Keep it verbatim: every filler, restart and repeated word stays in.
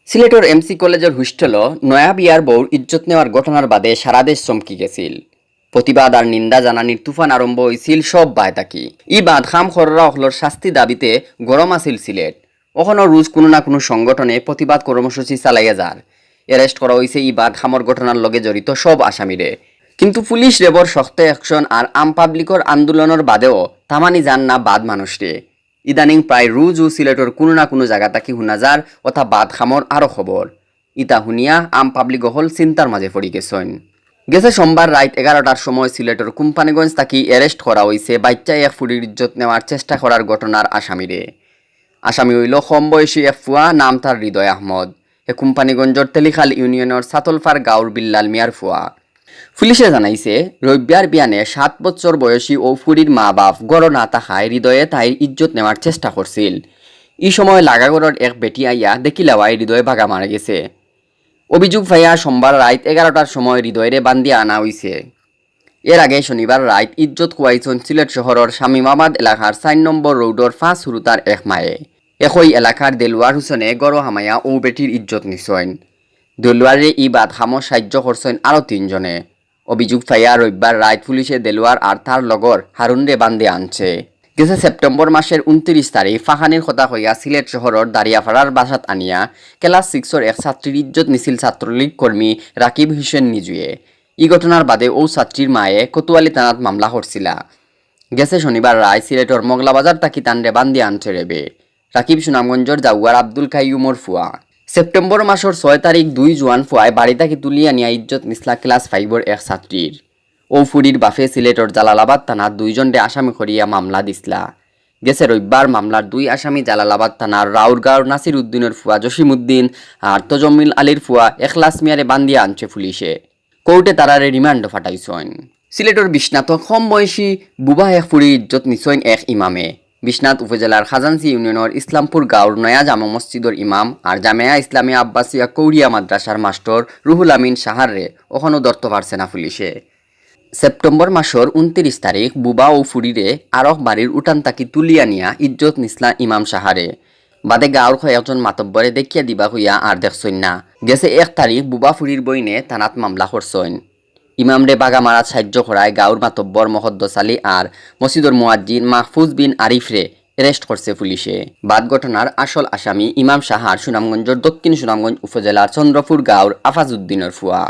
সিলেটর এমসি কলেজর হোস্টেলো নয়া বিয়ার বউর ইজ্জত নেওয়ার ঘটনার বাদে সারা দেশ চমকি গেছিল। প্রতিবাদ আর নিন্দা জানানির তুফান আরম্ভ অইছিল সব বায় থাকি। ই বাদ কাম কররা অকলর শাস্তি দাবিতে গরম আছিল সিলেট। অখনো রুজ কুনু না কুনু সংগঠনে প্রতিবাদ কর্মসূচি চালাইয়া যার। অ্যারেস্ট করা অইছে ই বাদ কামর ঘটনার লগে জড়িত সব আসামিরে। কিন্তু পুলিশ রেবর শক্ত অ্যাকশন আর আম পাবলিকর আন্দোলনর বাদেও থামানি যার না বাদ মানুষরে। ইদানিং প্রায় রুজউ সিলেটর কুনু না কুনু জাগা থাকি হুনা যার অতা বাদ কামর আরো খবর। ইতা হুনিয়া আম পাবলিক অকল চিন্তার মাঝে পড়ি গেছইন। গেছে সোমবার রাইত এগারোটার সময় সিলেটর কোম্পানীগঞ্জ থাকি অ্যারেস্ট করা অইছে বাইচ্চা এক ফুড়ির ইজ্জত নেওয়ার চেষ্টা করার ঘটনার আসামিরে। আসামি অইলো কম বয়সী এক ফুয়া, নাম তার হৃদয় আহমদ। হে কোম্পানীগঞ্জর তেলিখাল ইউনিয়নর সাতলফার গাঁওর বিল্লাল মিয়ার ফুয়া। পুলিশে জানাইছে, রবিবার বিয়ানে সাত বছর বয়সী অউ ফুড়ির মা বাপ ঘরো না থাকায় হৃদয়ে তাইর ইজ্জত নেওয়ার চেষ্টা করছিল। ই সময় লাগা ঘরর এক বেটি আইয়া দেখিলাওয়ায় হৃদয় বাগা মারা গেছে। অভিযোগ পাইয়া সোমবার রাইত এগারোটার সময় হৃদয়রে বান্দিয়া আনা অইছে। এর আগে শনিবার রাইত ইজ্জত খুয়াইছইন সিলেট শহরর শামীমাবাদ এলাকার চাইর নম্বর রোডর পাঁচ হুরুতার এক মায়ে। একই এলাকার দেলোয়ার হোসেনে ঘরো হামাইয়া অউ বেটির ইজ্জত নিছইন। দেলোয়াররে ই বাদ কামো সাহায্য করছইন আরো তিনজনে। অভিযোগ পাইয়া রবিবার রাইত পুলিশে দেলোয়ার আর তার লগর হারুনরে বান্দিয়া আনছে। গেছে সেপ্টেম্বর মাসর ঊনত্রিশ তারিখ ফাঁকানির কথা কইয়া সিলেট শহরর দারিয়াপাড়ার বাসাত আনিয়া ক্লাস সিক্সর এক ছাত্রীর ইজ্জত নিছিল ছাত্রলীগ কর্মী রাকিব হোসেন নিজুয়ে। ই ঘটনার বাদে অউ ছাত্রীর মায়ে কোতোয়ালি থানাত মামলা করছিলা। গেছে শনিবার রাইত সিলেটর মগলাবাজার থাকি তানরে বান্দিয়া আনছে রেবে। রাকিব সুনামগঞ্জর জাউয়ার আব্দুল কাইয়ুমর ফুয়া। সেপ্টেম্বর মাসর ছয় তারিখ দুই জুয়ান ফুয়ায় বাড়ি থাকি তুলিয়া নিয়া ইজ্জত নিছলা ক্লাস ফাইভর এক ছাত্রীর। অউ ফুড়ির বাপে সিলেটর জালালাবাদ থানাত দুইজনরে আসামি করিয়া মামলা দিছলা। গেছে রবিবার মামলার দুই আসামি জালালাবাদ থানার রাউরগাঁওর নাসির উদ্দিনর ফুয়া জসিম উদ্দিন আর তজমিল আলীর ফুয়া এখলাস মিয়ারে বান্দিয়া আনছে পুলিশে। কোর্টে তারারে রিমান্ডো ফাটাইছইন। সিলেটর বিশ্বনাথো কম বয়সী বুবা এক ফুড়ির ইজ্জত নিছইন এক ইমামে। বিশ্বনাথ উপজেলার খাজানসি ইউনিয়নর ইসলামপুর গাঁওর নয়া জামা মসজিদর ইমাম আর জামেয়া ইসলামিয়া আব্বাসিয়া কৌড়িয়া মাদ্রাসার মাস্টর রুহুল আমিন সাহাররে অখনো ধরতো পারছে না পুলিশে। সেপ্টেম্বর মাসর ঊনত্রিশ তারিখ বুবা অউ ফুড়িরে আরক বাড়ির উঠান থাকি তুলিয়া নিয়া ইজ্জত নিছলা ইমাম সাহারে। বাদে গাঁওর কয়েকজন মাতব্বরে দেখিয়া দিবা কইয়া আর দেখছইন না। গেছে এক তারিখ বুবা ফুড়ির বইনে থানাত মামলা করছইন। ইমামরে বাগা মারাত সাহায্য করায় গাঁওর মাতব্বর মকদ্দস আলী আর মসজিদর মুয়াজ্জিন মাহফুজ বিন আরিফরে অ্যারেস্ট করছে পুলিশে। বাদ ঘটনার আসল আসামি ইমাম সাহার সুনামগঞ্জর দক্ষিণ সুনামগঞ্জ উপজেলার চন্দ্রপুর গাঁওর আফাজ উদ্দিনর ফুয়া।